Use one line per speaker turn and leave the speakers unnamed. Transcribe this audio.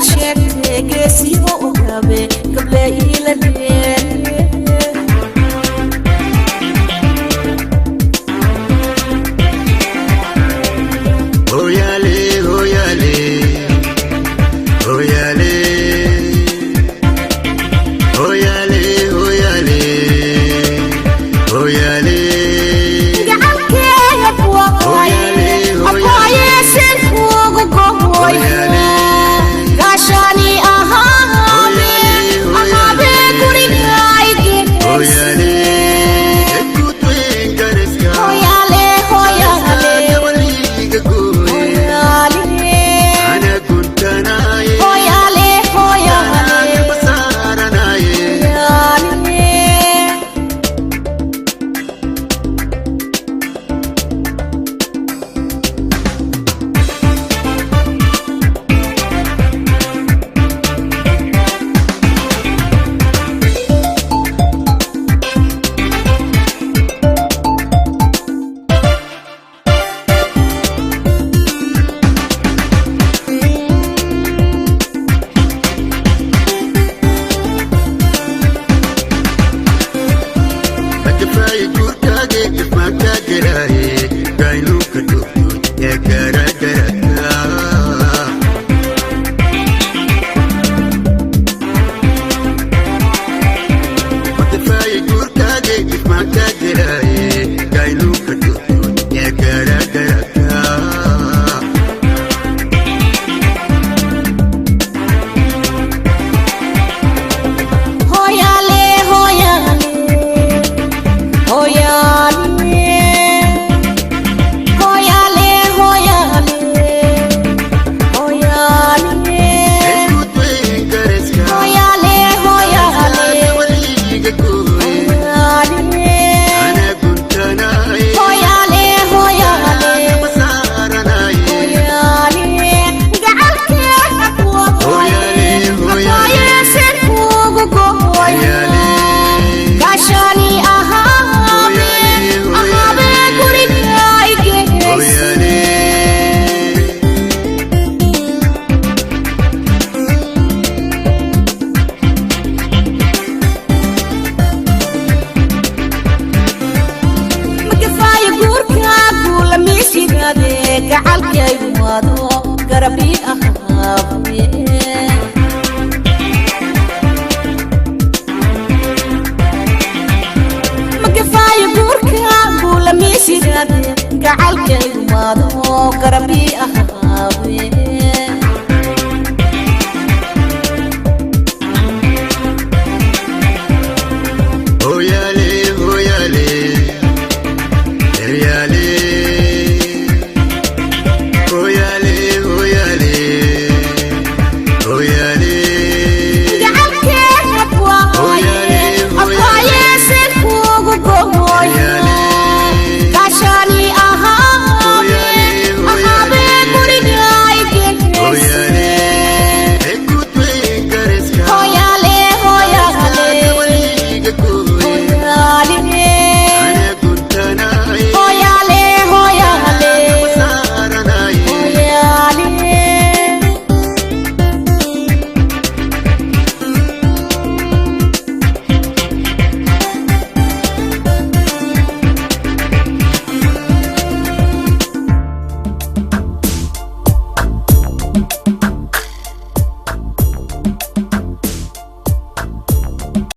Sheegtay geesiyo ogabe gable ila dheel.
Hooyaale, hooyaale, hooyaale, hooyaale, hooyaale, hooyaale.
Gacalkeega kuwaaye sirkuugu gohoy gaashaani ahaabe ahaabe gurigaygees.
Hooyaale, guudweyn gariska.
Hooyaale, hooyaale.
Gabaliga gooye.
Hooyaale.
Ana guntanaaye.
Hooyaale, hooyaale.
Garba saaranaaye.
Hooyaale.
Madafaaye guurkaage ifmaankaa gelaaye gaayiluuka dhugdu ee garagarata. Madafaaye guurkaage ifmaankaa gelaaye gaayiluuka dhugdu ee garagarata.
Hooyaale, hooyaale, hooyaale, hooyaale, hooyaale, hooyaale.
Guudweyn gariska.
Hooyaale, hooyaale.
Gabaliga gooye.
Hooyaale.
Ana guntanaaye.
Hooyaale, hooyaale.
Garba saaranaaye.
Hooyaale. Gacalkeega kuwa
Hooyaale, hooyaale.
sirkuugu gohoy
Hooyaale.
gaashaani ahaabe
Hooyaale,
ahaabe
hooyaale.
gurigaygees.
Hooyaale.
Magafaayo guurka guulamiisigaade gacalkaygu waado garabi ahaabe. Magafaayo guurka guulamiisigaade gacalkaygu waado garabi.